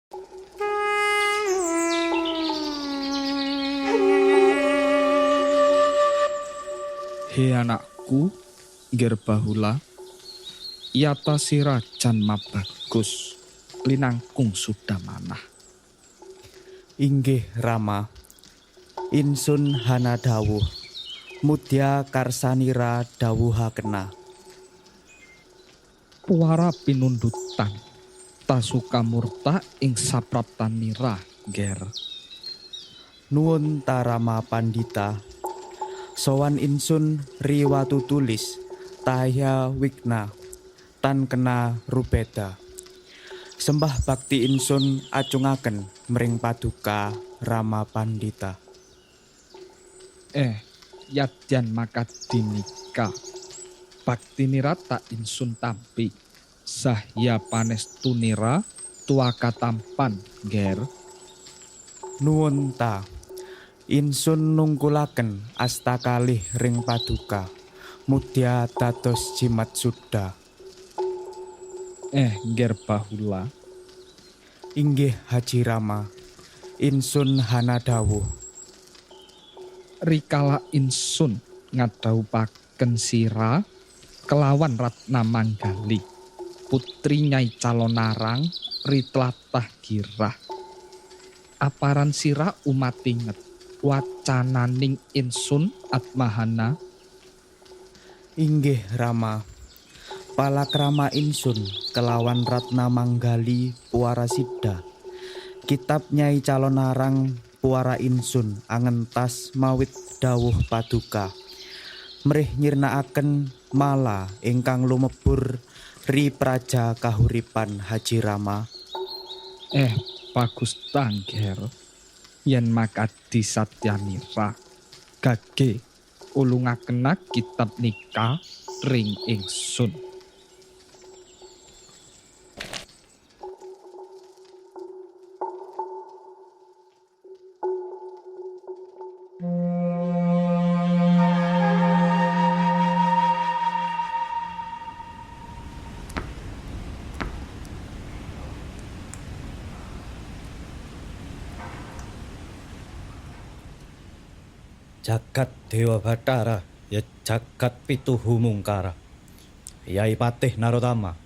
He anakku, Nger Bahula, yata sira janma bagus, linangkung sudamanah. Inggih Rama, insun hana dawuh, mudya karsanira dawuhakena. Puara pinundutan, tasukamurta ing sapraptanira, Nger. Nuwun ta Rama Pandita, sowan insun ri watu tulis tahya wigna tan kena rubeda. Sembah bakti insun acungaken mring paduka Rama Pandita. Yadyan makadinika, baktinira tak insun tampi, sahya panestunira tuaka tampan, Nger. Nuwun ta, insun nungkulaken asta kalih ring paduka, mudya dados jimat suda. Nger Bahula. Inggih Haji Rama, insun hana dawuh. Rikala insun ngadhawupaken sira kelawan Ratna Manggali, putri Nyai Calonarang ri tlatah Girah. Aparan sira umatinget wacananing insun atmahana. Inggih Rama, palakrama insun kelawan Ratna Manggali puara sidha. Kitab Nyai Calonarang puara insun angentas mawit dawuh paduka. Mrih nyirnakaken mala ingkang lumebur ri praja kahuripan Haji Rama. Bagus tangger yen makadi satyanira gage ulungakena kitab nika ring ingsun. Jagat Dewa Bathara ya jagat pituhu mungkara. Yai Patih Narotama.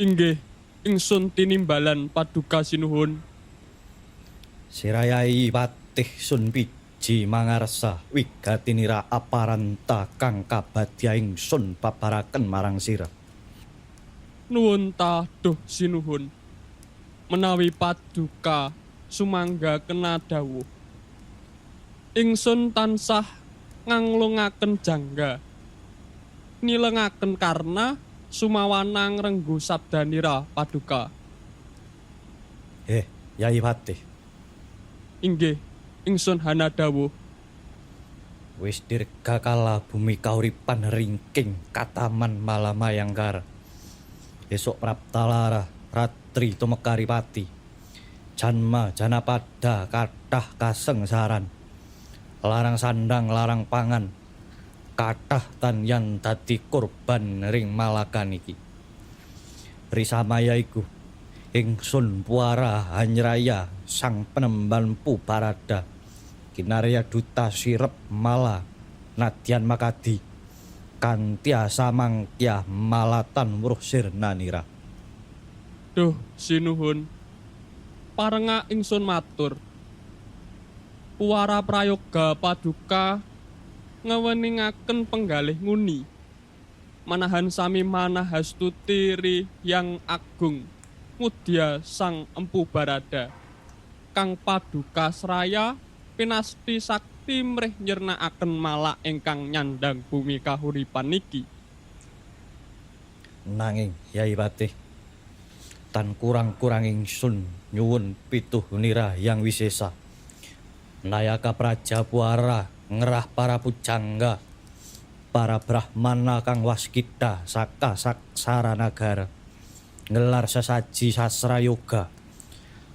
Inggih, ingsun tinimbalan paduka sinuhun. Sirayai Patih sun piji mangarsa wigatinira aparanta kang kabadya ingsun babaraken marang sira. Nuwun ta duh sinuhun. Menawi paduka sumangga kena dawuh. Ingsun tansah nganglungaken jangga, nilengaken karna sumawana ngrenggu sabdanira paduka. Yai Patih. Inggih, ingsun hana dawuh. Wis dirga kala bumi kauripan ringking kataman malamayangkara. Esok praptalara ratri tumekari pati. Janma janapada kathah kasengsaran. Larang sandang larang pangan kathah tan yan dadi korban ring malakan iki. Risamaya iku ingsun puara hanyraya sang penemban Pubarada kinarya duta sirep mala nadyan makadi kanthi samangkya malatan wuruh sirnanira. Duh sinuhun, parenga ingsun matur. Puara prayoga paduka ngeweningaken penggalih nguni manahan sami manahastuti ri Hyang Agung mudya Sang Empu Barada kang paduka sraya pinasti sakti mrih nyirnakaken malak ingkang nyandang bumi kahuripan niki. Nanging Yai Patih, tan kurang-kurang ingsun nyuwun pituhunira Hyang Wisesa. Nayaka praja puara ngerah para pujangga, para brahmana kang waskita saka saksara nagara, ngelar sesaji sastra yoga,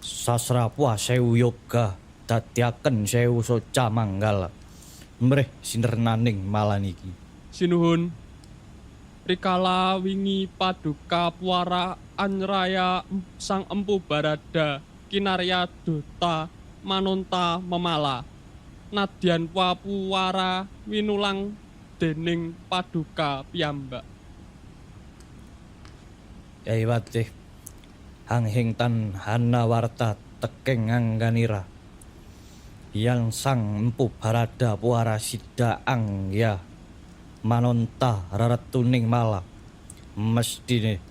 sastra puasewu yoga, dadiaken sewu soca manggala, mrih sinernaning malaniki. Sinuhun, rikala wingi paduka puara anraya Sang Empu Barada kinarya duta manonta memala. Nadyan puara winulang dening paduka piyambak. Yai Patih, hanghing tan hana warta tekeng angganira. Yang sang empu Barada puara sida angya manonta reretuning mala. Mestine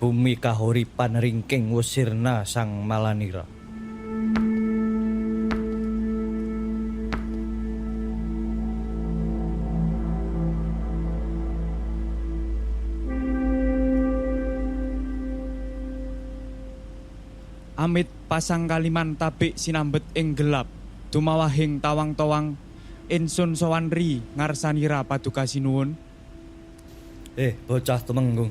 bumi kahuripan ringking wusirna sang malanira. Amit pasang kaliman tabik sinambet ing gelap dumawahing tawang-tawang insun sowan ri ngarsanira paduka sinuwun. Bocah tumenggung,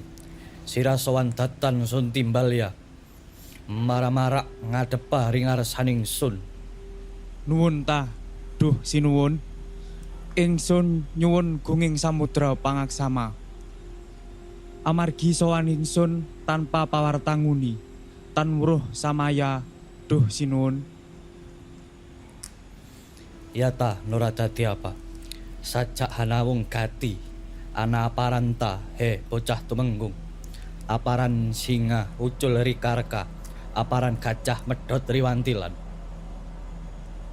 sira sowan datan sun timbal ya. Mara-mara ngadepa ring ngarsaning sun. Nuwun ta, duh sinuwun. Ingsun nyuwun gunging samudra pangaksama. Amargi sowan ingsun tanpa pawarta nguni, tan wuruh samaya, duh sinuwun. Ya ta nora dadi apa? Sajak hanawung gati ana aparanta, he bocah tumenggung. Aparan singa ucul rikarka, aparan gajah medhot riwantilan.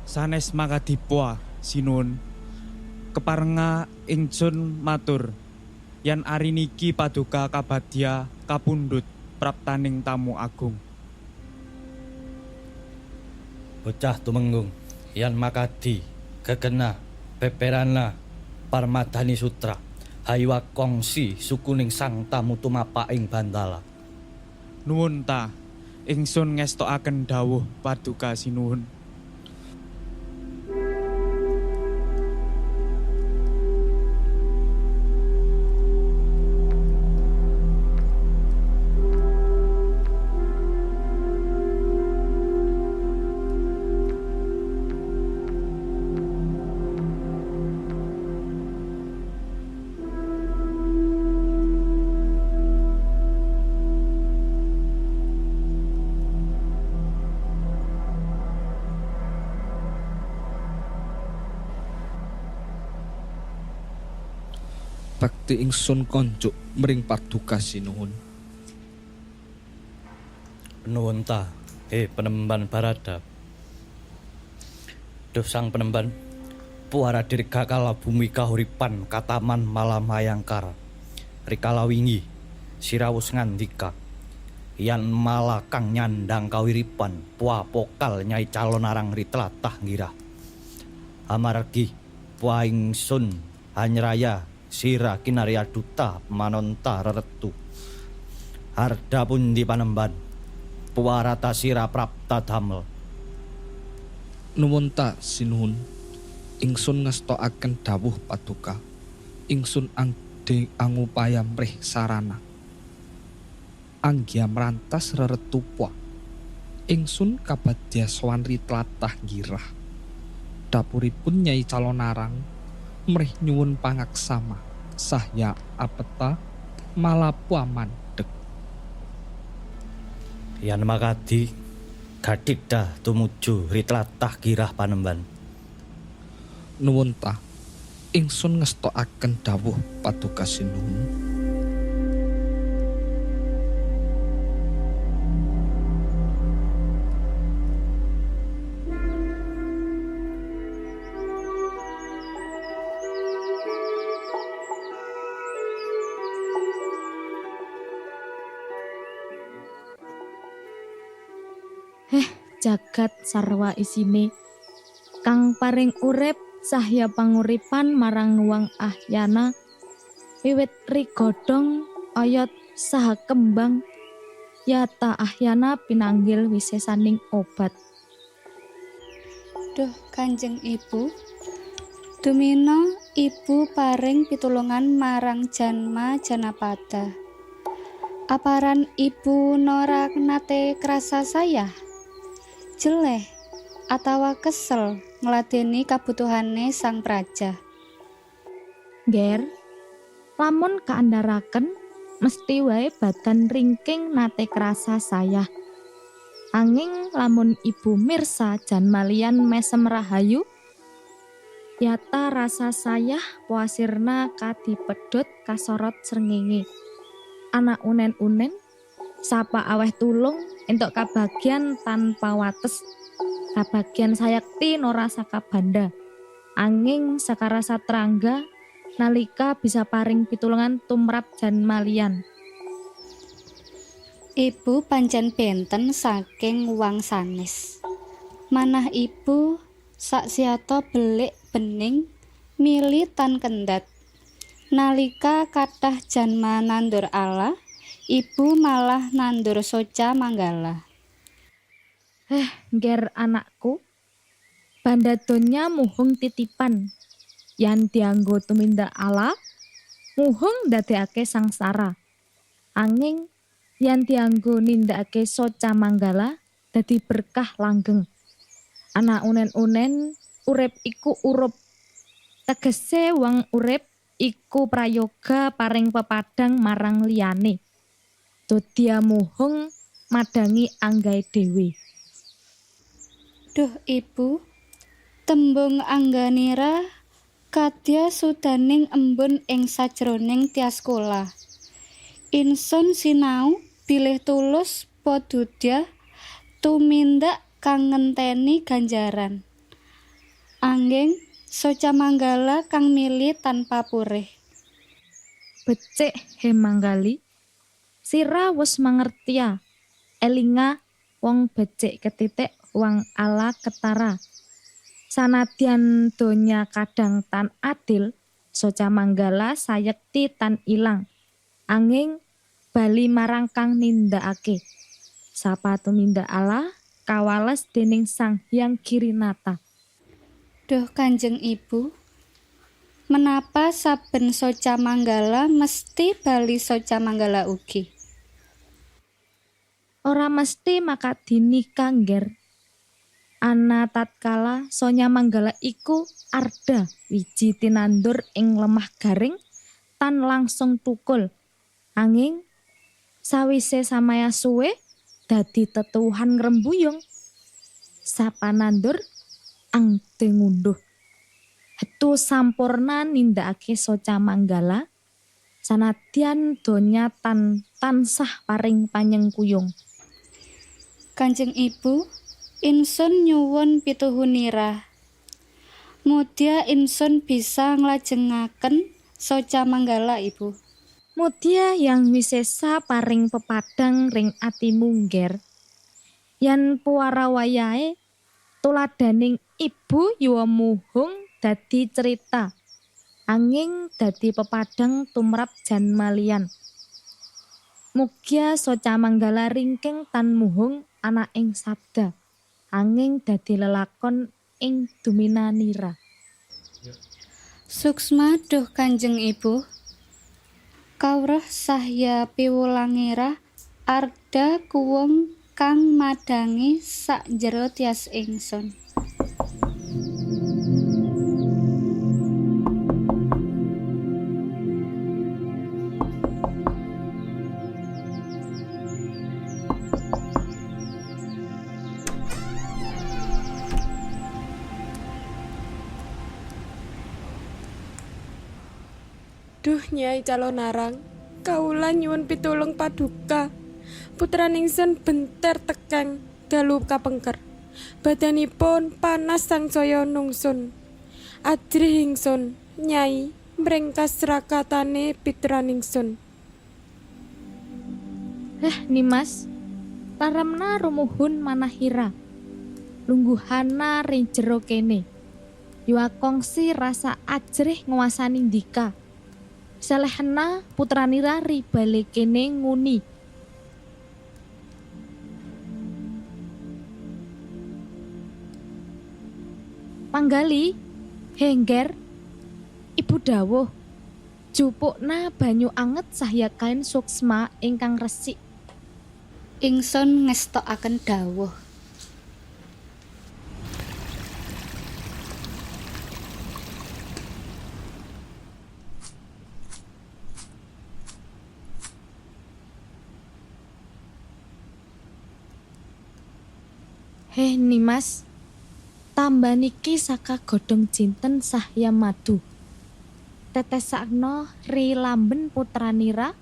Sanes makadipwa sinuwun. Keparenga ingsun matur yen ari niki paduka kabadya kapundhut praptaning tamu agung. Bocah tumenggung, yen makadi gegena beberana parmadani sutra haywa kongsi sukuning sang tamu tumapak ing bandala. Nuwun ta, ingsun ngestokaken dawuh paduka sinuwun. Bakti ingsun konjuk mring paduka sinuhun. Nuwun ta, he penemban Barada. Duh sang penemban, puara dirga kala bumi kahuripan kataman malamayangkara. Rikala wingi sirawus ngandika yen mala kang nyandang kawiripan pua pokal nyai calon arang ritlatah ngirah. Amargi pua ingsun hanyraya sira kinarya duta manonta reretu. Harda pundi panemban puarata sira prapta damel. Nuwun ta sinuhun, ingsun ngestokaken dawuh paduka. Ingsun angde angupaya mrih sarana anggia mrantas reretu pua. Ingsun kabadya sowan ri tlatah ngirah. Dapuripun Nyai Calonarang mrih nyuwun pangaksama sahya apeta malapua mandeg. Yan makadi gadik dah tumuju ri tlatah girah panemban. Nuwun ta, ingsun ngestokaken dawuh paduka sinuhun. Jagat sarwa isine kang paring urip sahya panguripan marang wang ahyana wiwit rigodhong oyot saha kembang yata ahyana pinanggil wisesaning obat. Duh Kanjeng Ibu, dumina Ibu paring pitulungan marang janma janapada. Aparan Ibu nora nate krasa sayah, jeleh atawa kesel ngladeni kabutuhane sang praja. Nger, lamun kaandharaken mesti wae badan ringking nate krasa sayah. Anging lamun ibu mirsa janmalian mesem rahayu, yata rasa sayah puasirna kadipedhot kasorot srengenge. Ana unen-unen, sapa aweh tulung entuk kabagyan tanpa wates. Kabagyan sayekti nora sakabanda. Anging sakarasa trangga nalika bisa paring pitulungan tumrap janmalian. Ibu pancen benten saking wang sanes. Manah ibu saksiata belik bening mili tan kendhat. Nalika kathah janma nandur ala, ibu malah nandur soca manggala. Ngger anakku, banda donya muhung titipan. Yan dianggo tumindak ala, muhung ndadekake sangsara. Anging yan dianggo nindakake soca manggala dadi berkah langgeng. Ana unen-unen urip iku urup. Tegese wong urip iku prayoga paring pepadang marang liyane. Dodya muhung madangi anggae dhewe. Duh ibu, tembung angganira kadya sudaning embun ing sajroning tias kula. Insun sinau bilih tulus padudya tumindak kang ngenteni ganjaran. Anging soca manggala kang mili tanpa purih. Becik Hemanggali, sira wis mangertia. Elinga wong becik ketitik wang ala ketara. Sanadyan donya kadang tan adil, soca manggala sayekti tan ilang. Anging bali marang kang nindakake. Sapa tumindak ala kawales dening Sang Hyang Girinata. Duh Kanjeng Ibu, menapa saben soca manggala mesti bali soca manggala ugi? Ora mesti makadini kangger. Ana tatkala Sonya Manggala iku arda wiji tinandur ing lemah garing tan langsung tukul. Anging sawise samaya suwe dadi tetuhan ngrembuyung. Sapa nandur angte ngunduh. Hetu sampurna nindakake soca manggala sanadyan donya tan tansah paring panyengkuyung. Kanjeng Ibu, insun nyuwun pituhunira. Mudya insun bisa nglajengaken soca manggala Ibu. Mudya yang wisesa paring pepadang ring atimu ngger. Yan puara wayahe tuladaning ibu yuwa muhung dadi cerita. Anging dadi pepadang tumrap janmalian. Mugya soca manggala ringking tan muhung ana ing sabda. Anging dadi lelakon ing duminanira. Suksma duh Kanjeng Ibu. Kawruh sahya piwulangira arda kuwung kang madangi sak jero tias ingsun. Duh Nyai Calonarang, kawula nyuwun pitulung paduka. Putraningsun benter tekeng dalu kapengker. Badanipun panas sangsaya nungsun. Ajrih ingsun, Nyai, mringkas rakatane pitraningsun. Nimas, taramna rumuhun manahira. Lungguhana ring jero kene. Yuwa kongsi rasa ajrih nguasani ndika. Selehna putranira ribale kene nguni. Panggali, hengger, ibu dawuh, jupukna banyu anget sahya kain suksma ingkang resik. Ingsun ngestokaken dawuh. Heh Nimas, tamba niki saka godhong jinten sahya madu. Tetesakno ri lamben putranira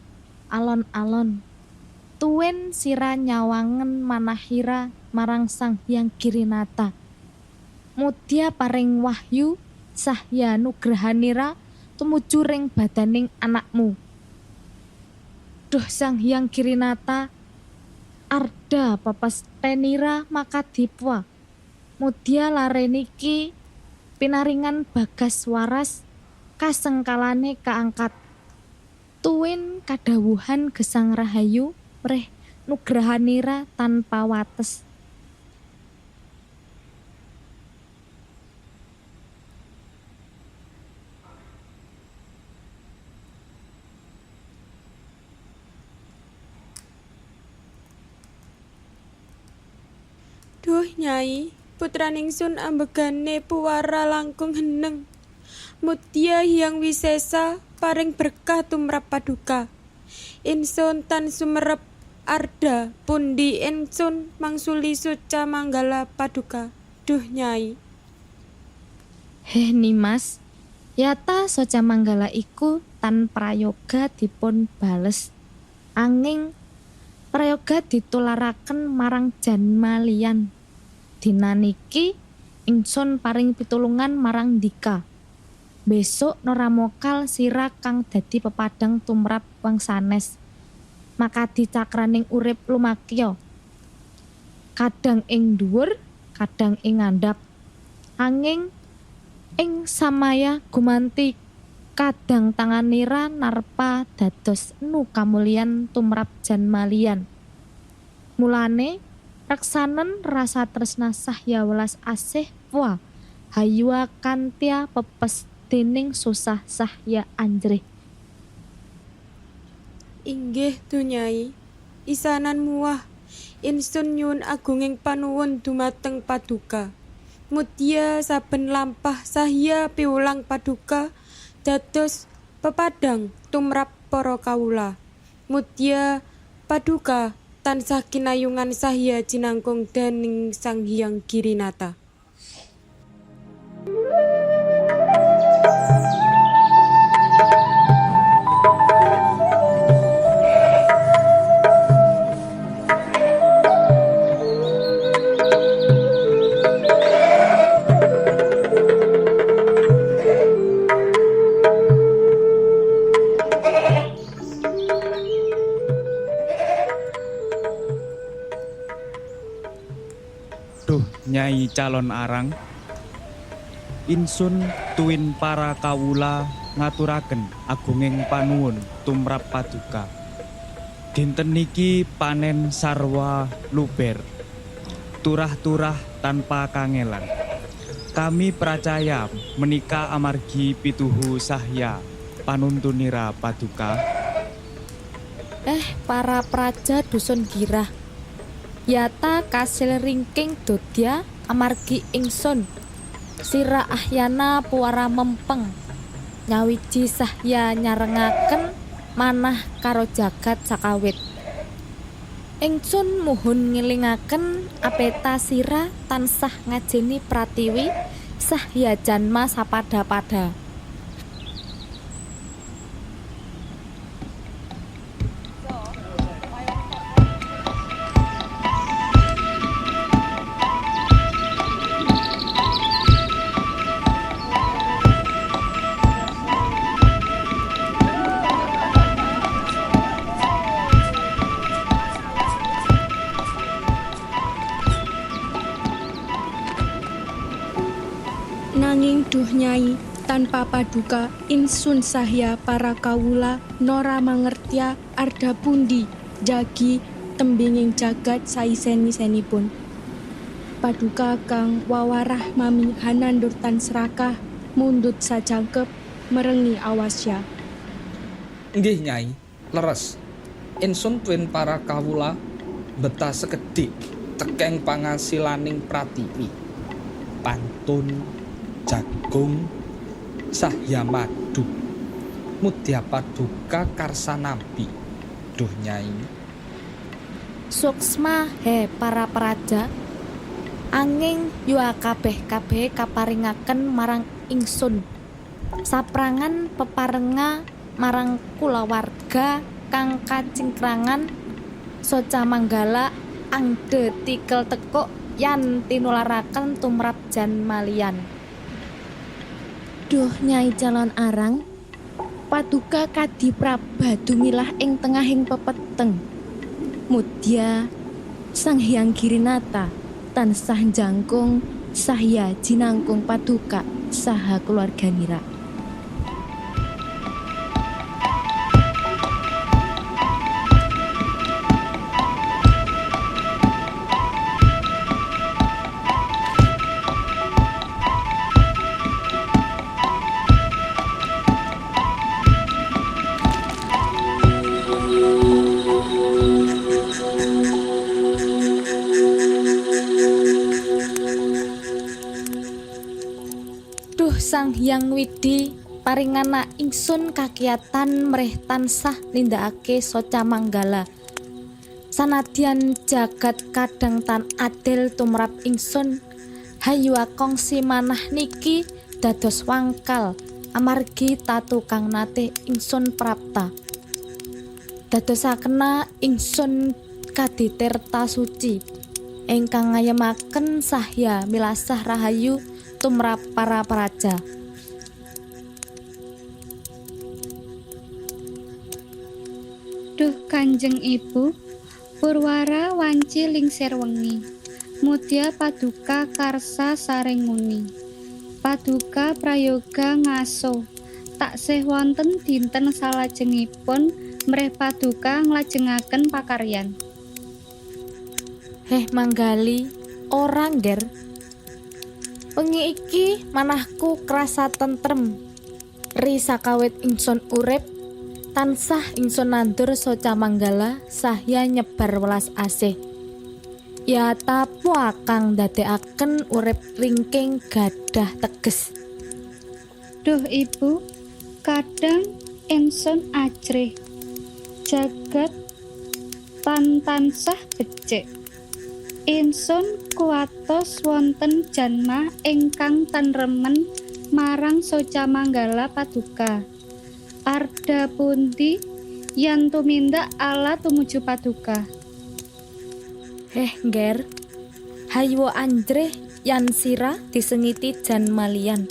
alon-alon. Tuwin sira nyawangen manahira marang Sang Hyang Girinata. Mudya paring wahyu sahya nugrahanira tumuju ring badaning anakmu. Duh Sang Hyang Girinata, arda pepestenira makadipwa. Mudya lare niki pinaringan bagas waras kasengkalane kaangkat. Tuwin kadhawuhan Gesang Rahayu mrih nugrahanira tanpa wates. Duh Nyai, putraningsun ambegane puwara langkung heneng. Mudya Hyang Wisesa paring berkah tumrap paduka. Insun tan sumerep arda pundi insun mangsuli suca manggala paduka. Duh Nyai. Heh Nimas, yata soca manggala iku tan prayoga dipun bales. Anging prayoga ditularaken marang janma liyan. Dina niki ingsun paring pitulungan marang Dika. Besok nora mokal sira kang dadi pepadang tumrap wong sanes. Makadi cakraning urip lumakya. Kadang ing dhuwur, kadang ing ngandhap. Anging ing samaya gumanti kadang tanganira narpa dados nu kamulyan tumrap janma liyan. Mulane reksanen rasa tresna sahya welas asih wa hayua kantya pepes dening susah sahya anjrih. Inggih duh Nyai, isanan muah insun nyuwun agunging panuwun dumateng paduka. Mudya saben lampah sahya piwulang paduka dados pepadang tumrap para kawula. Mudya paduka tansah kinayungan sahya jinangkung dening Sang Hyang Girinata. Duh Nyai Calon Arang, insun tuwin para kawula ngaturaken agunging panuwun tumrap paduka. Dinten niki panen sarwa luber, turah-turah tanpa kangelan. Kami pracaya menika amargi pituhu sahya panuntunira paduka. Para praja dusun Girah, yata kasil ringking dodya amargi ingsun. Sira ahyana puwara mempeng, nyawiji sahya nyarengaken manah karo jagat sakawit. Ingsun muhun ngelingaken apeta sira tansah ngajeni pratiwi sahya janma sapada-pada. Nanging duh Nyai, tanpa paduka insun sahya para kawula nora mangertya arda pundi jagi tembinging jagat saisen-isenipun. Paduka kang wawarah mami hanandur tan serakah mundut sajangkep merengi awasya. Nggih Nyai, leres. Insun tuwin para kawula beta sekedhik tekeng pangasilaning pratiwi. Pantun, jagung, sahya madu. Mudya paduka karsa nampi. Duh Nyai. Suksma he para praja. Anging yua kabeh-kabeh kaparingaken marang ingsun. Saprangan peparenga marang kulawarga kang kacingkrangan soca manggala angde tikel tekuk yan tinularaken tumrap janmalian. Duh Nyai Calon Arang, paduka kadi praba dumilah ing tengahing pepeteng. Mudya Sang Hyang Girinata tansah jangkung sahya jinangkung paduka saha keluarganira. Duh Sang Hyang Widi paringana ingsun kakiyatan mrih tansah nindakake soca manggala. Sanadyan jagat kadang tan adil tumrap ingsun, hayu kongsi manah niki dados wangkal amargi tatu kang nate ingsun prapta. Dadosakena ingsun kadi tirta suci ingkang ngayemaken sahya milasah rahayu tumrap para praja. Duh Kanjeng Ibu, purwara wanci lingsir wengi. Mudya paduka karsa saring nguni. Paduka prayoga ngaso. Taksih wonten dinten salajengipun mrih paduka nglajengaken pakaryan. Heh Manggali, ora ngger. Wengi iki manahku krasa tentrem. Ri sakawit ingsun urip, tansah ingsun nandur soca manggala sahya nyebar welas asih. Ya tapua kang ndadekaken urip ringking gadah teges. Duh Ibu, kadang ingsun ajrih. Jagat tan tansah becik. Ingsun kuwatos wonten janma ingkang tan remen marang soca manggala paduka. Arda pundi yan tumindak ala tumuju paduka. Heh ngger, haywo anjrih yan sira disengiti janmalian.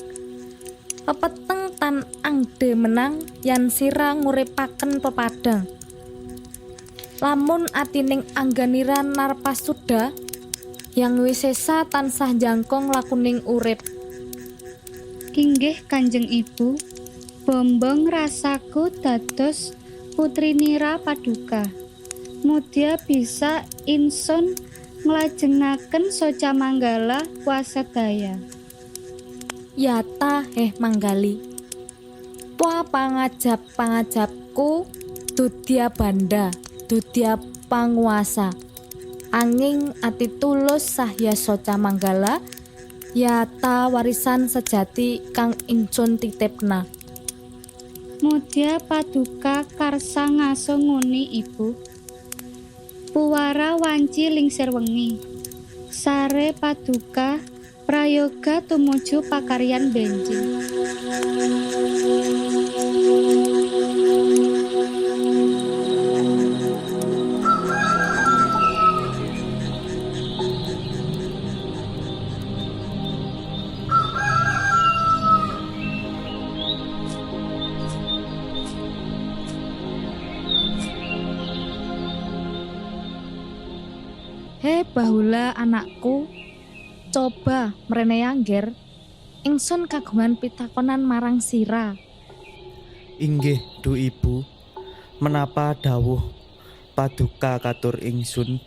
Pepeteng tan angde menang yan sira nguripaken pepadang. Lamun atining angganira narpasuda, yang wisesa tansah jangkung lakuning urip. Inggih Kanjeng Ibu, bombong rasaku dados putrinira paduka. Mudya bisa insun nglajengaken soca manggala wasadaya. Yata heh Manggali, pua pangajap-pangajapku dudya banda, dudya panguasa. Anging ati tulus sahya soca manggala, yata warisan sejati kang ingsun titipna. Mudya paduka karsa ngaso nguni Ibu. Puwara wanci lingsir wengi. Sare paduka prayoga tumuju pakaryan benjing. He bahula anakku, coba mrene angger, ingsun kagungan pitakonan marang sira. Inggih du Ibu, menapa dawuh paduka katur ingsun?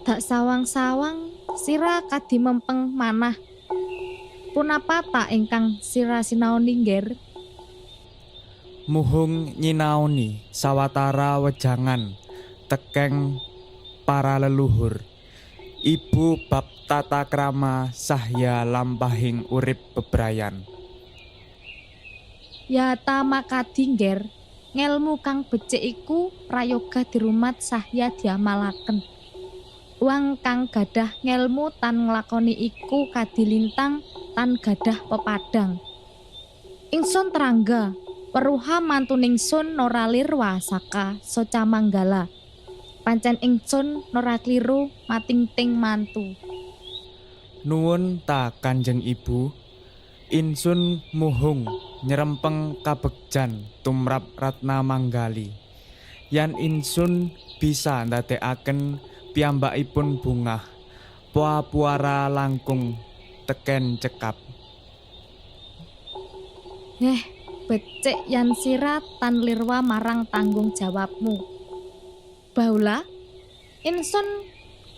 Dak sawang-sawang sira kadi mempeng manah. Punapa ta ingkang sira sinaoni ngger? Muhung nyinaoni sawatara wejangan tekeng para leluhur. Ibu bab tata krama sahya lampahing urip bebrayan. Yata makadi ngger, ngelmu kang becik iku prayoga dirumat sahya diamalaken. Wang kang gadah ngelmu tan nglakoni iku kadilintang tan gadah pepadang. Ingsun Trangga, weruha mantuningsun nora lirwa saka Soca Manggala. Pancen ingsun nora kliru matingting mantu. Nuwun ta Kanjeng Ibu. Insun muhung nyerempeng kabegjan tumrap Ratna Manggali. Yan insun bisa ndadekaken piyambakipun bungah, puara langkung teken cekap. Heh, becik yan sira tan lirwa marang tanggung jawabmu. Baula, insun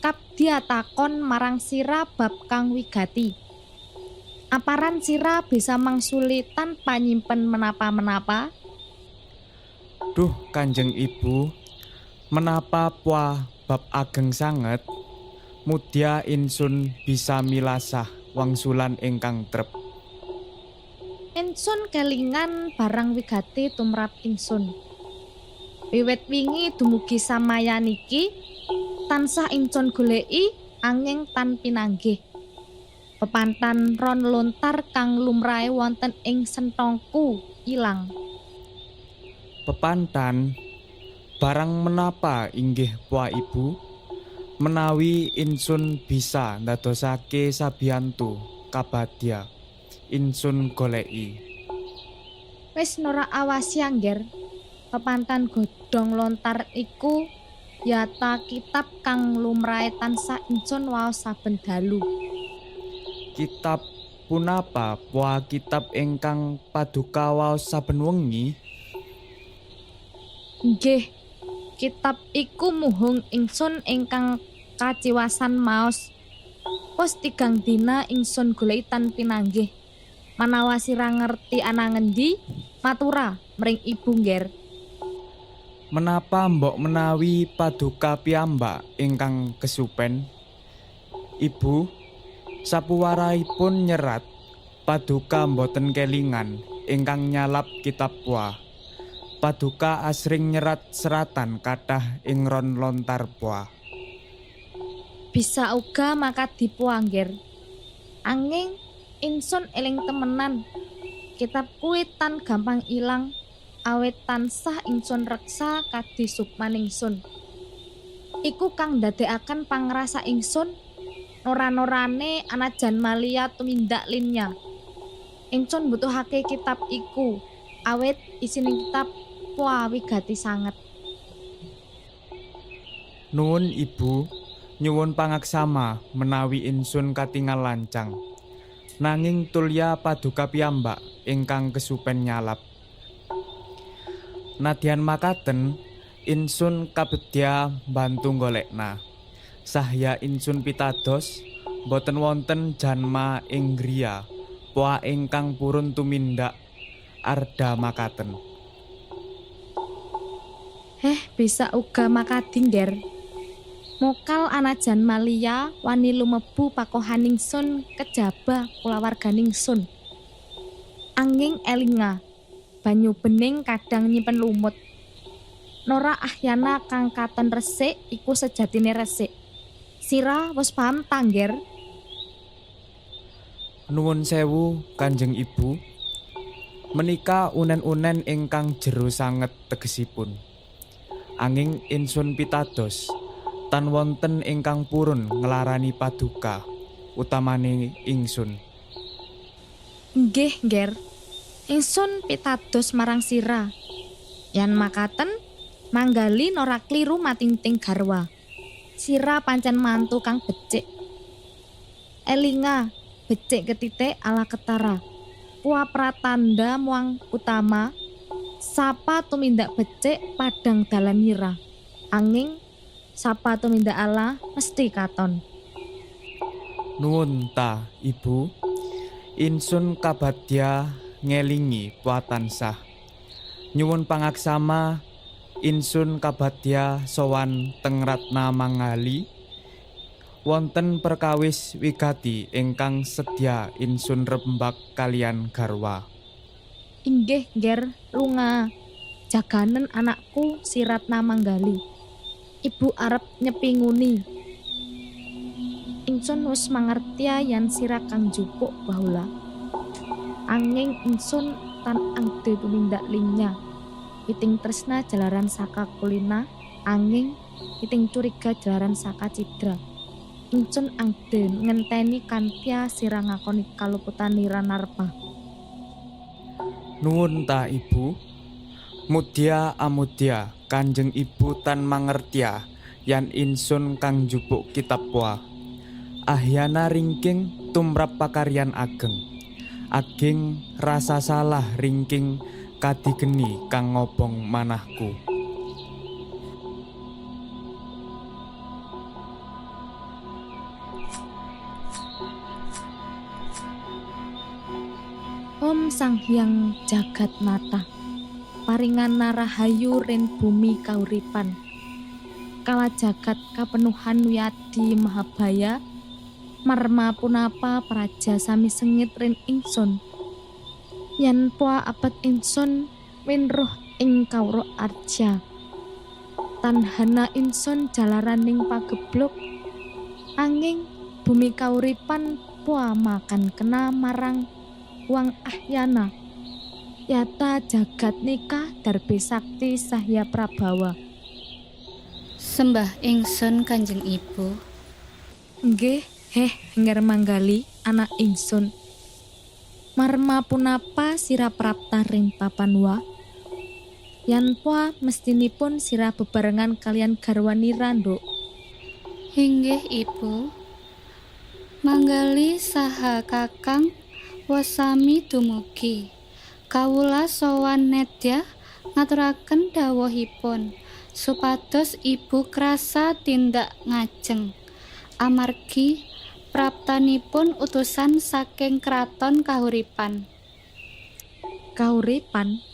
kabdya takon marang sira bab kang wigati. Aparan sira bisa mangsuli tanpa nyimpen menapa-menapa? Duh Kanjeng Ibu, menapa pua bab ageng sanget? Mudya insun bisa milasah wangsulan ingkang trep. Insun kelingan barang wigati tumrap insun. Wiwit wingi dumugi samayaniki tansah insun goleki anging tan pinanggih. Pepantan ron lontar kang lumrahe wonten ing senthongku ilang. Pepantan barang menapa inggih pua Ibu? Menawi insun bisa ndadosake sabiyantu kabadya, insun goleki. Wis nora awasi angger. Pepantan godhong lontar iku yata kitab kang lumrahe tansah insun waos saben dalu. Kitab punapa pua kitab ingkang paduka waos saben wengi? Nggih, kitab iku muhung ingsun ingkang kaciwasan maos. Wis tigang dina ingsun goleki tan pinanggih. Manawa sira ngerti ana ngendi, matura mring ibu ngger. Menapa mbok menawi paduka piyambak ingkang kesupen? Ibu, sapuwaraipun nyerat paduka mboten kelingan ingkang nyalap kitab pua. Paduka asring nyerat seratan kathah ing ron lontar pua. Bisa uga makadi pua ngger. Anging insun eling temenan. Kitab kuwi tan gampang ilang, awit tansah ingsun reksa kadi sukmaningsun. Iku kang ndadekaken pangrasa ingsun nora-norane anajan malia tumindak linya. Ingsun mbutuhake kitab iku, awit isine kitab pua wigati sanget. Nuwun Ibu, nyuwun pangaksama menawi insun katingal lancang. Nanging tulya paduka piyambak ingkang kesupen nyalap. Nadyan makaten, insun kabedya mbantu golekna. Sahya insun pitados, boten wonten janma ing griya pua ingkang purun tumindak arda makaten. Heh, bisa uga makadi ngger. Mokal anajan malia wani lumebu pakohaningsun kejaba kulawarganingsun. Anging elinga, banyu bening kadang nyimpen lumut. Nora ahyana kang katon resik iku sejatine resik. Sira wis paham ta ngger? Nuwun sewu Kanjeng Ibu. Menika unen-unen ingkang jero sanget tegesipun. Anging insun pitados tan wonten ingkang purun nglarani paduka utamane ingsun. Nggih, ngger. Ingsun pitados marang sira. Yan makaten, Manggali nora kliru matingting garwa. Sira pancen mantu kang becik. Elinga, becik ketitik ala ketara. Pua pratandha muang utama, sapa tumindak becik padang dalanira. Anging sapa tumindak ala mesti katon. Nuwun ta Ibu. Insun kabadya ngelingi pua tansah. Nyuwun pangaksama insun kabadya sowan teng Ratna Mangali. Wonten perkawis wigati ingkang sedya insun rembag kalian garwa. Inggih, ngger, lunga. Jaganen anakku si Ratna Manggali. Ibu arep nyepi nguni. Ingsun wis mangertia yen sira kang njupuk Bahula. Anging ingsun tan angde tumindak linya. Witing tresna jalaran saka kulina, anging witing curiga jalaran saka cidra. Ingsun angde ngenteni kantya sira ngakoni kaluputanira Narma. Nuwun ta Ibu. Mudya amudya Kanjeng Ibu tan mangertia yan insun kang njupuk kitab wa. Ahyana ringking tumrap pakaryan ageng. Ageng rasa salah ringking kadigeni kang ngobong manahku. Om Sang Hyang Jagatnata, paringana rahayu ring bumi kauripan. Kala jagat kapenuhan wiyadi mahabaya, marma punapa praja sami sengit rin ingsun. Yen poa abet ingsun winruh ing kawruh arja. Tanhana ingsun jalaraning pagebluk, anging bumi kauripan poa makan kena marang wang ahyana. Yata jagat nikah darbe sakti sahya prabawa. Sembah ingsun Kanjeng Ibu. Nggih, heh ngger manggali anak ingsun. Marma punapa sira prapta ring papan wa? Yan poa mestinipun sira bebarengan kalian garwanira, Nduk. Inggih Ibu. Manggali saha Kakang wasami dumugi. Kawula sowan nedya ngaturaken dawuhipun supados Ibu krasa tindak ngajeng. Amargi praptanipun utusan saking kraton Kahuripan. Kahuripan?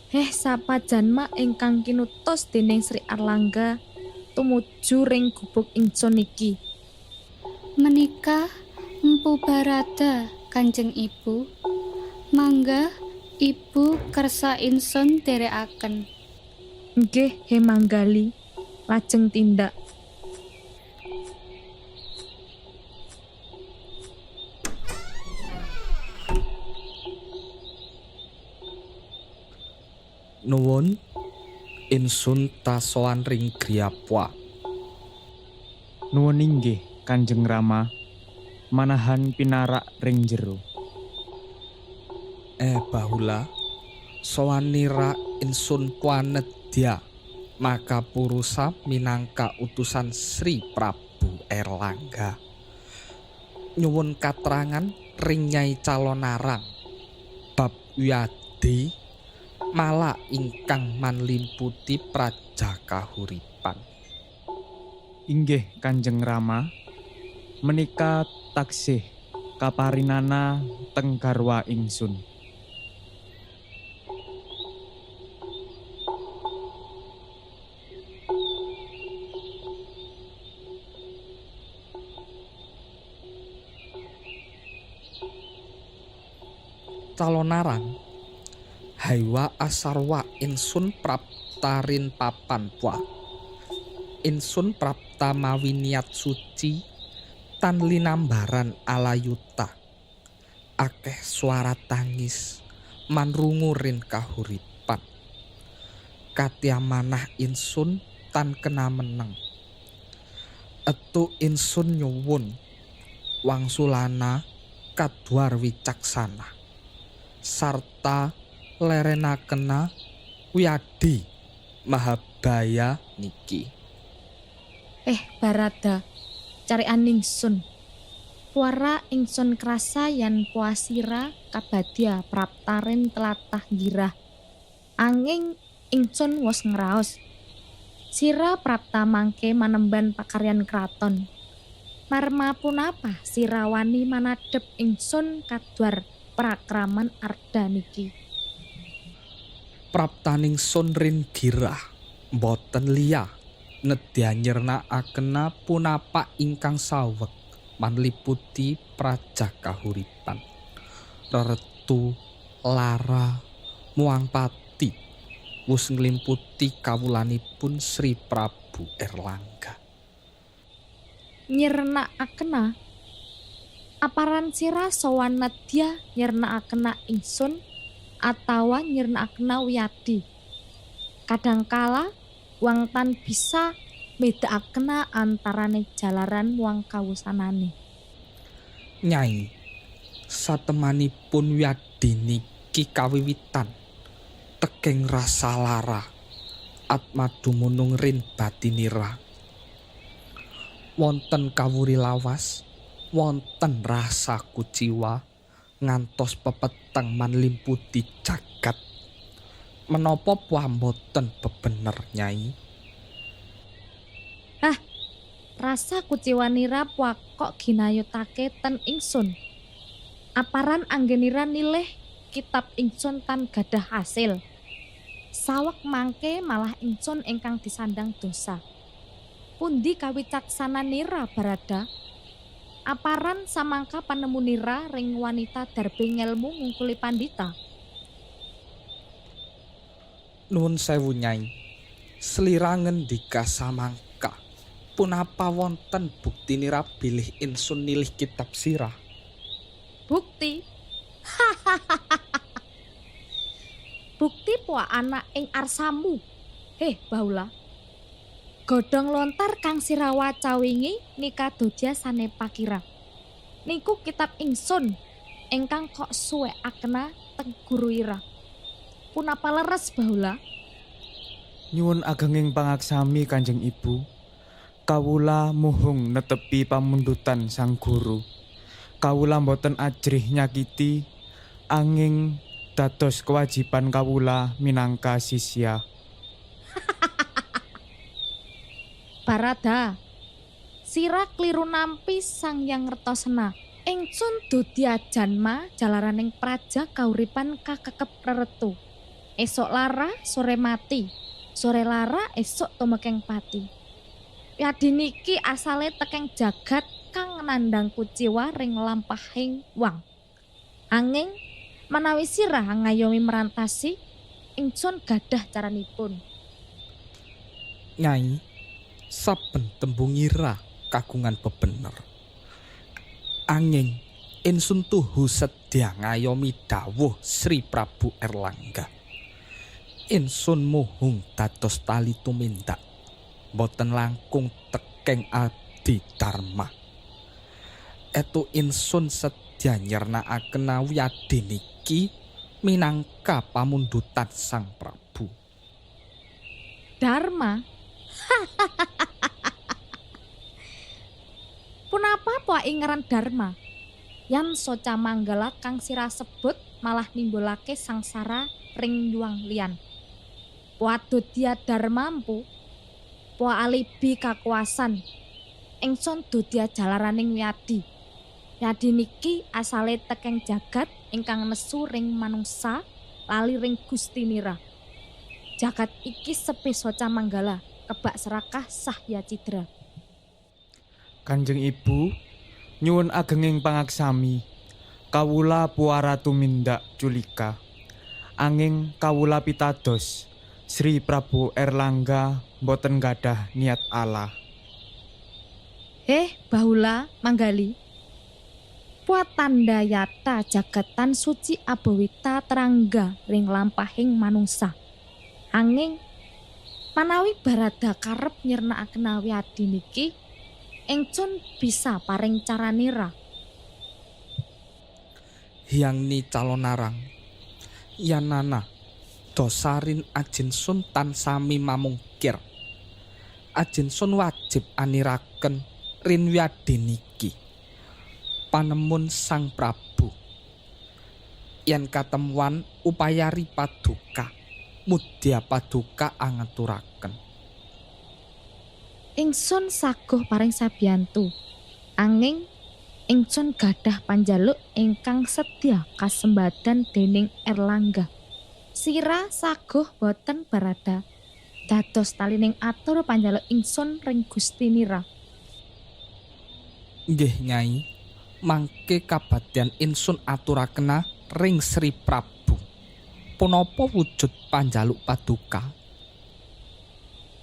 Heh, sapa janma ingkang kinutus dening Sri Arlangga tumuju ring gubuk ingsun iki? Menika Empu Barada, Kanjeng Ibu. Mangga Ibu kersa ingsun dherekaken. Nggih, he manggali, lajeng tindak. Nuwun insun tasowan ring griya pua. Nuwun inggih Kanjeng Rama, manahan pinarak ring jero. Bahula, sowanira insun puanedya maka purusa minangka utusan Sri Prabu Erlangga. Nyuwun katrangan ring Nyai Calonarang bab wiyadi mala ingkang manlimputi praja kahuripan. Inggih Kanjeng Rama, menika taksih kaparinana teng garwa ingsun. Calonarang, haywa asarwa insun praptarin papan pua. Insun prapta mawi niat suci tan linambaran alayuta. Akeh suara tangis manrungurin kahuripan. Katya manah insun tan kena meneng. Etu insun nyuwun wangsulana kadwar wicaksana sarta lerenakena wiyadi mahabaya niki. Barada, carian ingsun. Puara ingsun krasa yen puasira kabadya praptarin tlatah girah. Anging ingsun wos ngraos. Sira prapta mangke manemban pakaryan kraton. Marma punapa sira wani manadhep ingsun kadwar prakraman arda niki? Praptaning sun rin girah mboten liya nedya nyirnakakena punapa ingkang saweg manliputi praja kahuripan. Reretu lara muang pati wus nglimputi kawulanipun Sri Prabu Erlangga. Nyirnakakena? Aparan sira sowan nedya nyirnakakena ingsun atawa nyirnakakena wiyadi. Kadangkala wang tan bisa medakakena antarane jalaran wang kawusanane. Nyai, satemanipun wiyadi niki kawiwitan tekeng rasa lara atma dumunung rin batinira. Wonten kawuri lawas, wonten rasa kuciwa ngantos pepeteng manlimputi jagat. Menapa pamboten bebener, Nyai? Hah, rasa kuciwanira kok ginayutake ten ingsun. Aparan anggenira nilih kitab ingsun tan gadah hasil. Sawek mangke malah ingsun ingkang disandang dosa. Pundi kawicaksananira, Barada? Aparan samangka panemunira ring wanita darbe ngelmu ngungkuli pandita? Nuwun sewu, Nyai. Slira ngendika samangka. Punapa wonten buktinira bilih ingsun nilih kitab sira? Bukti? Bukti poa ana ing arsamu. Heh, Bahula. Godhong lontar kang sira waca wingi nika dodya sanepakira. Niku kitab ingsun ingkang kok suwekakena teng guru ira. Punapa leres, Bahula? Nyuwun agenging pangaksami, Kanjeng Ibu. Kawula muhung netepi pamundutan sang guru. Kawula mboten ajrih nyakiti, anging dados kewajiban kawula minangka sisya. Barada, sira kliru nampi Sang Hyang Ngertosena. Ingsun dodya janma jalaraning praja kauripan kakekep reretu. Esok lara, sore mati. Sore lara, esok tumekeng pati. Yadi niki asale tekeng jagat kang nandhang kuciwa ring lampahing wang. Anging menawi sira ngayomi merantasi, ingsun gadah caranipun. Nyai, saben tembungira kagungan bebener. Anging ingsun tuhu sedya ngayomi dawuh Sri Prabu Erlangga. Ingsun muhung dados tali tumindak, boten langkung tekeng adi dharma. Etu ingsun sedya nyirnakaken wiyadi niki minangka pamundutan Sang Prabu. Dharma? Punapa poa ingeran Dharma? Yan soca manggala kang sira sebut malah nimbulake sangsara ring yuang liyan. Poa dodya dharmampu, poa alibi kakuasan. Ingsun dodya jalaraning wiyadi. Wiyadi niki asale tekeng jagat ingkang nesu ring manungsa lali ring Gustinira. Jagat iki sepi soca manggala, kebak serakah sahya cidra. Kanjeng Ibu, nyuwun agenging pangaksami. Kawula puara tumindak culika. Anging kawula pitados, Sri Prabu Erlangga mboten gadah niat ala. Heh, Bahula Manggali. Pua tanda yata jagatan suci abawita terangga ring lampahing manungsa. Anging manawi Barada karep nyirnakaken wiyadi niki, ingsun bisa paring caranira. Hyangni calonarang, yanana dosarin ajin sun tan sami mamungkir. Ajin sun wajib aniraken rin wiyadi niki panemun Sang Prabu. Yen katemuan upayari paduka, mudya paduka angaturaken. Ingsun saguh paring sabiyantu. Anging ingsun gadah panjaluk ingkang sedya kasembadan dening Erlangga. Sira saguh boten, Barada, dados talining atur panjaluk ingsun ring Gustinira. Nggih, Nyai, mangke kabadyan ingsun aturakena ring Sri Prabu. Punapa wujud panjaluk paduka?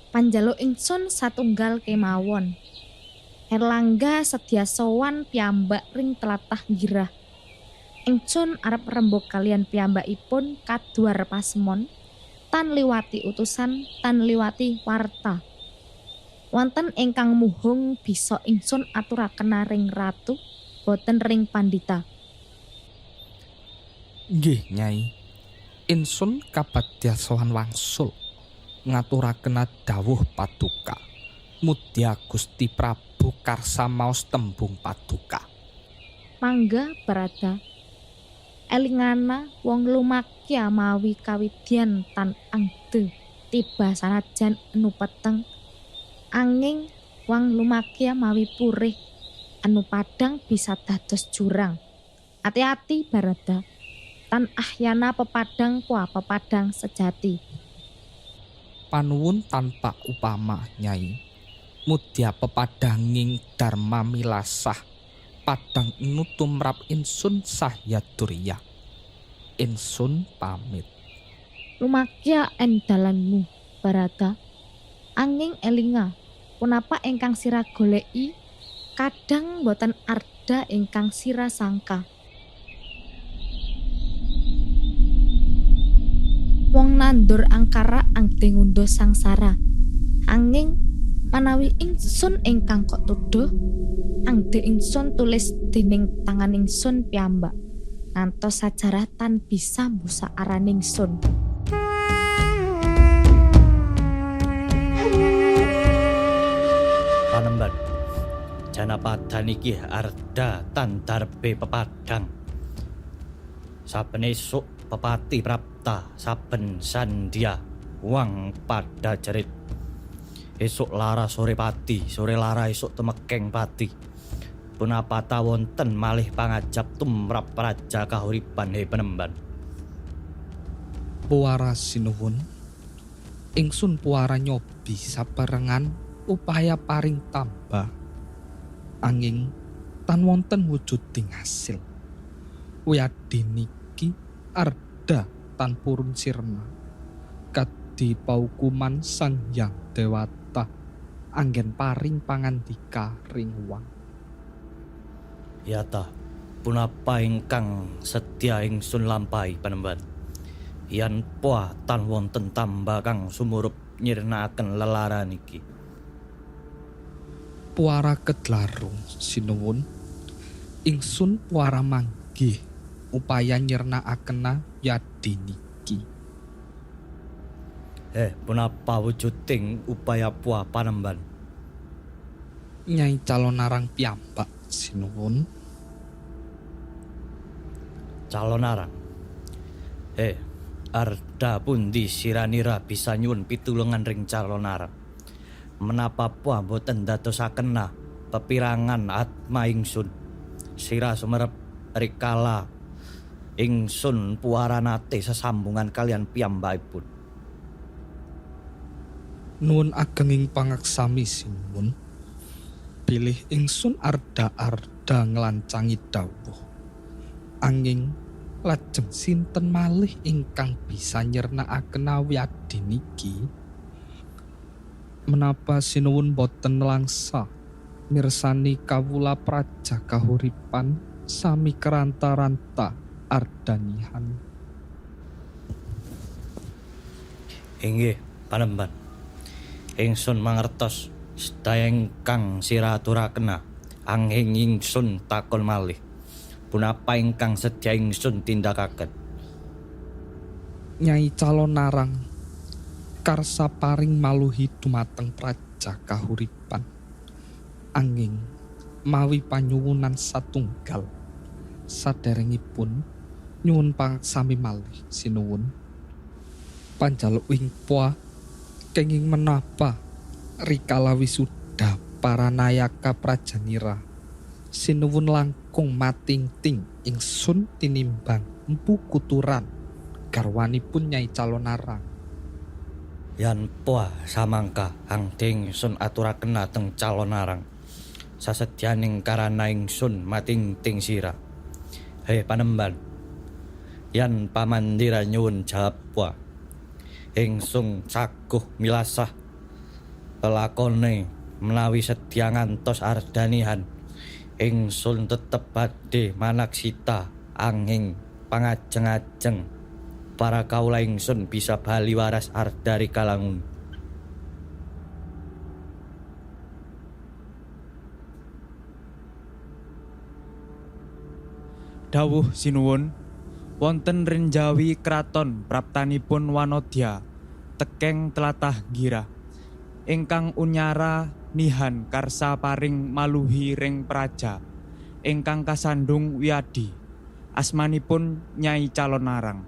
Panjaluk ingsun satunggal kemawon. Erlangga sedya sowan piyambak ring tlatah Girah. Ingsun arep rembug kaliyan piyambakipun kaduar pasemon tan liwati utusan tan liwati warta. Wonten ingkang muhung bisa ingsun aturaken ring ratu boten ring pandhita. Nggih, Nyai. Insun kabadya sowan wangsul ngaturaken dawuh paduka. Mudya Gusti Prabu karsa maos tembung paduka. Mangga Barada. Elingana wong lumakya mawi kawidyan tan angde tiba sanajan enu peteng. Anging wong lumakya mawi purih anu padang bisa dados jurang. Ati-ati Barada. Tan ahyana pepadang kuah pepadang sejati. Panuwun tanpa upama, Nyai. Mudya pepadanging dharma milasah padang enu tumrap insun sahya durya. Insun pamit. Lumakya en dalanmu, Barada. Anging elinga, punapa ingkang sira goleki kadang boten arda ingkang sira sangka. Wong nandur angkara angde ngundha sangsara. Anging manawi ingsun ingkang kok tuduh, angde ingsun tulis dening tangan ingsun piyambak. Ngantos sajarah tan bisa mbusak araning ingsun. Panemban. Janapadan iki arda tan darbe pepadang. Saben esuk pepati prapta saben sandhya wang pada jerit. Esuk lara sore pati, sore lara esuk temekeng pati. Punapata wonten malih pangajap tumrap praja kahuripan he penemban. Puara sinuwun. Ingsun puara nyobi saperengan upaya paring tambah. Anging tan wonten wujuding hasil. Wiyadi niki arda tan purun sirna. Kadi paukuman Sang Hyang Dewata anggen paring pangandika ring wang. Yata punapa ingkang setya ingsun lampahi panemban. Yen poa tan wonten tamba kang sumurup nyirnakaken lelaran iki. Puara kedlarung sinuwun. Ingsun puara manggih upaya nyirnakakena yadi niki. Punapa wujuding upaya puah panemban? Nyai calon arang piyambak sinuwun. Calon arang. Arda pundi siranira bisa nyuwun pitulungan ring calon arang. Menapa puah boten dadosakena pepirangan atma ingsun. Sira sumerep rikala ingsun puaranate sesambungan kalian piyambakipun. Nuwun agenging pangaksami sinuwun. Bilih ingsun arda-arda nglancangi dawuh. Anging lajeng sinten malih ingkang bisa nyirnakaken wiyadi niki? Menapa sinuwun boten langsa mirsani kawula praja kahuripan sami keranta-ranta ardanihan. Inggih panemban. Ingsun mangertos sedaya ingkang sira aturakena, anging ingsun takon malih. Punapa ingkang sedya ingsun tindakaken? Nyai calon arang karsa paring maluhi dumateng praja kahuripan. Anging mawi panyuwunan satunggal saderengipun nyuwun pangaksami malih sinuwun. Panjaluk ing poa kenging menapa rikala wisuda para nayaka prajanira sinuwun langkung matingting ingsun tinimbang empu kuturan garwanipun Nyai calon arang. Yan poa samangka angde ingsun aturaken teng calon arang. Sasedyaning karana ingsun matingting sira. Hei panemban, yan pamandira nyuwun jawab poa. Ingsun saguh milasah lelakone Menawi sedya ngantos ardanihan, ingsun tetep badhe manaksita anging pangajeng-ajeng para kawula ingsun bisa bali waras arda rikala ngunu. Dawuh sinuwun, wonten Renjawi kraton praptanipun Wanodya tekeng tlatah Gira ingkang unyara nihan karsa paring maluhi ring praja ingkang kasandung wiyadi asmanipun Nyai Calon Arang.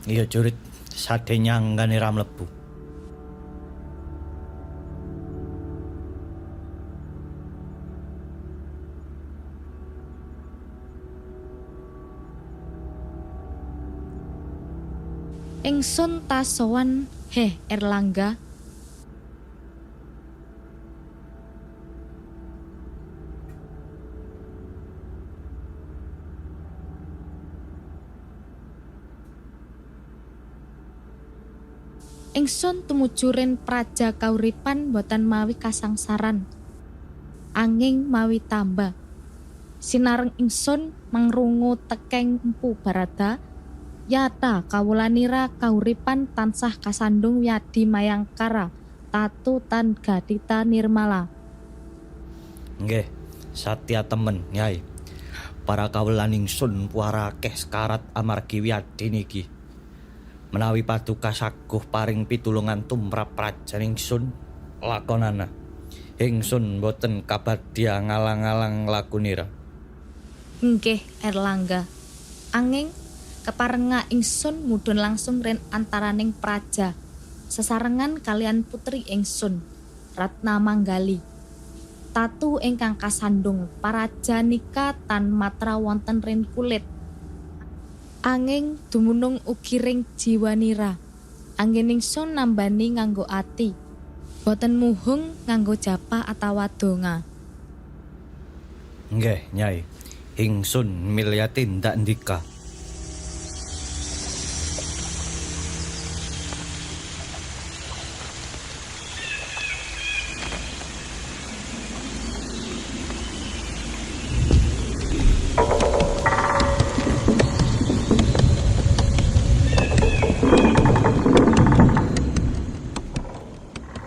Iya jurit sade nyanggane ra mlebu. Ingsun tasowan heh Erlangga. Ingsun tumuju ring praja kauripan boten mawi kasangsaran, anging mawi tamba. Sinareng ingsun mangrungu tekeng Empu Barada, yata kawulanira kauripan tansah kasandung wiyadi mayangkara tatu tan gadita nirmala. Nggih, satya temen Nyai. Para kawula ingsun puara akeh sekarat amargi wiyadi niki. Menawi paduka saguh paring pitulungan tumrap prajan ingsun lakonana. Ingsun boten kabadya ngalang-alang lakunira. Nggih Erlangga. Anging keparenga ingsun mudhun langsung rin antaraning praja sesarengan kalian putri ingsun Ratna Manggali. Tatu ingkang kasandung paraja nika tan matra wonten rin kulit. Anging dumunung ugi ring jiwanira. Anggen ingsun nambani nganggo ati, boten muhung nganggo japa atawa donga. Nggih Nyai, ingsun milya tindak ndika.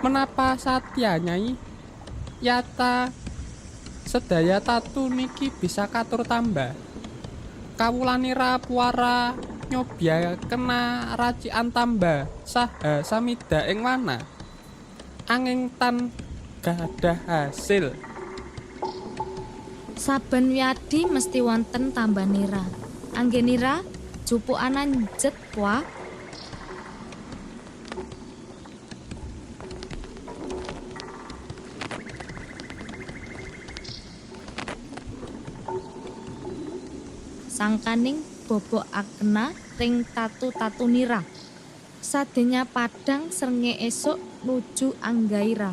Menapa satya Nyai? Yata sedaya tatu niki bisa katur tambah. Kawulanira puara nyobya kena racikan tamba saha samida ing wana. Anging tan gadah hasil. Saben wiyadi mesti wonten tambanira. Anggenira jupukana njet wa. Sangkaning bobok akena ring tatu-tatu nira. Sadenya padang srenge esuk nuju Anggaira.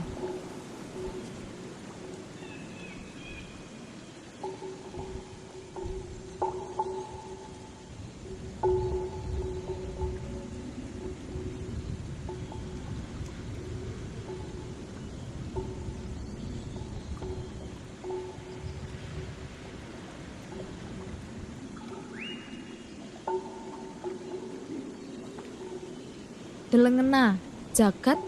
Delengena jagat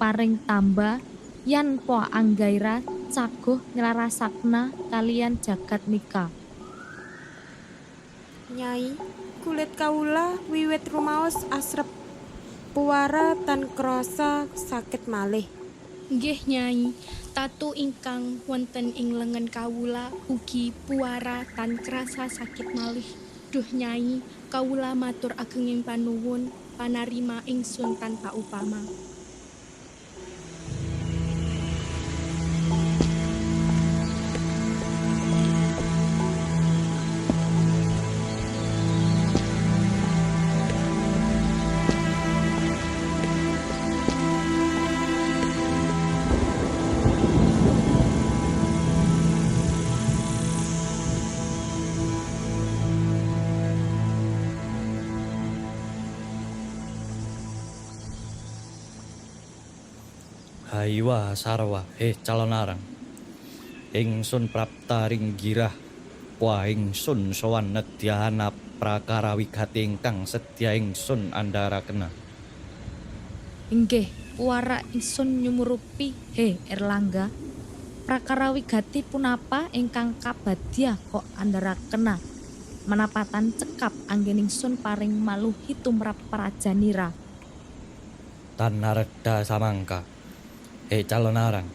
paring tamba yan po Anggaira caguh nylarasakna kalian jagat nika. Nyai, kulit kawula wiwit rumaos asrep puwara tan krasa sakit malih. Nggih Nyai, tatu ingkang wonten ing lengen kawula ugi puwara tan krasa sakit malih. Duh Nyai, kawula matur agenging panuwun panarima ingsun tanpa upama. Haiwa sarwa, he calon arang. Ingsun prapta ring girah, wa ingsun sowan nedyahana prakara wigati ingkang sedya ingsun andharakena. Inggih, puara ingsun nyumurupi he Erlangga. Prakara wigati punapa ingkang kabadya kok andharakena? Menapatan cekap anggen ingsun paring maluhi tumrap prajanira. Tan nareda samangka. He calon arang,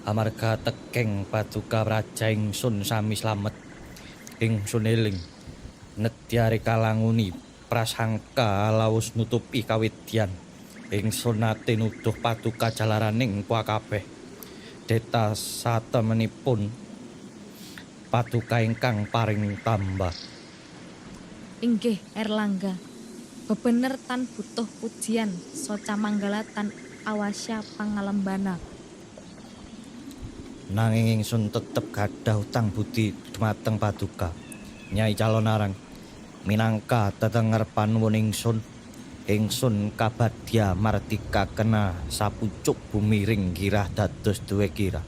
amarga tekeng paduka praja ingsun sami slamet. Ingsun eling nedya rikala nguni prasangka lawus nutupi kawidyan. Ingsun nate nuduh paduka jalaraning kuwa kabeh. Deta satemenipun paduka ingkang paring tambah. Inggih Erlangga. Bebener tan butuh pujian, soca manggala tan awasya pangalembana. Nanging ingsun tetep gadah utang budi dumateng paduka. Nyai calon arang, minangka tetenger panuwun ingsun, ingsun kabadya mardika kena sapucuk bumi ring girah dados duwe kira.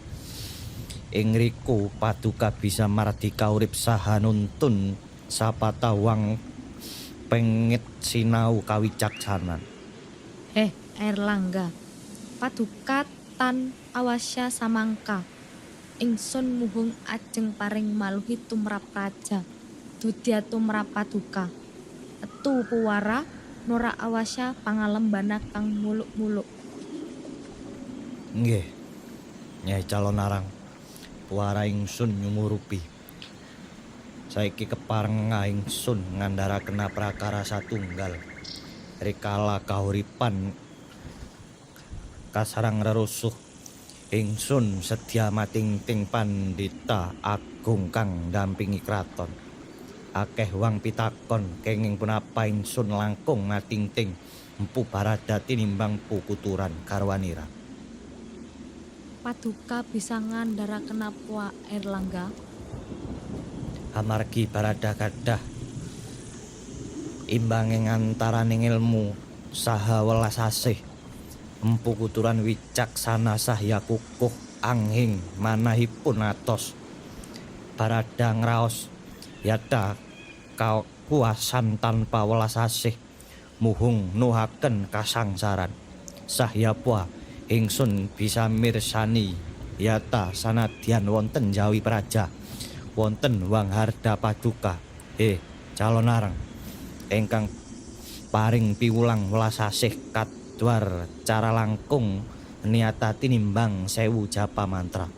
Ing riku paduka bisa mardika urip saha nuntun sapatawang pengit sinau kawicaksanan. Heh Erlangga, paduka tan awasya samangka. Ingsun muhung ajeng paring maluhi tumrap raja, dudya tumrap paduka. Etu puwara nora awasya pangalembana kang muluk-muluk. Nggih. Nyai calon arang, puwara ingsun nyumurupi. Saiki kepareng ingsun ngandharakena prakara satunggal. Rikala kahuripan kasarang rerusuh, ingsun sedya matingting pandhita agung kang ndampingi kraton. Akeh wang pitakon kenging punapa ingsun langkung matingting Empu Barada tinimbang Mpu Kuturan garwanira. Paduka bisa ngandharakena puwa Erlangga. Amargi Barada gadah imbanging antaraning ilmu saha welas asih. Empu Kuturan wicaksana sahya kukuh anging manahipun atos. Barada ngraos yata kakuasan tanpa welas asih muhung nuhaken kasangsaran. Sahya puwa ingsun bisa mirsani yata sanadyan wonten jawi praja, wonten wangharda paduka. Calon arang ingkang paring piwulang welas asih kadwar cara langkung niata tinimbang 1000 japa mantra.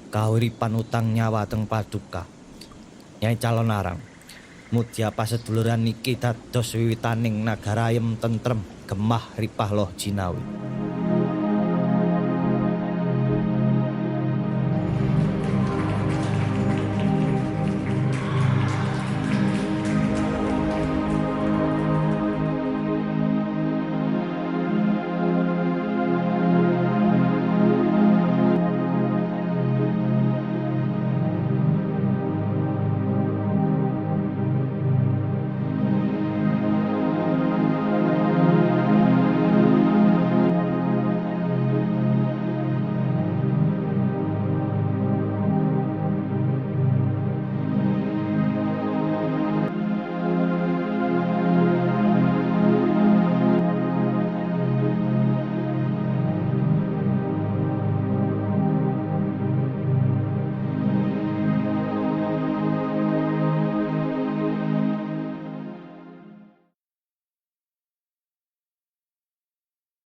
Kahuripan utang nyawa teng paduka. Nyai calon arang, mudya paseduluran niki dados wiwitaning nagara ayem tentrem gemah ripah loh jinawi.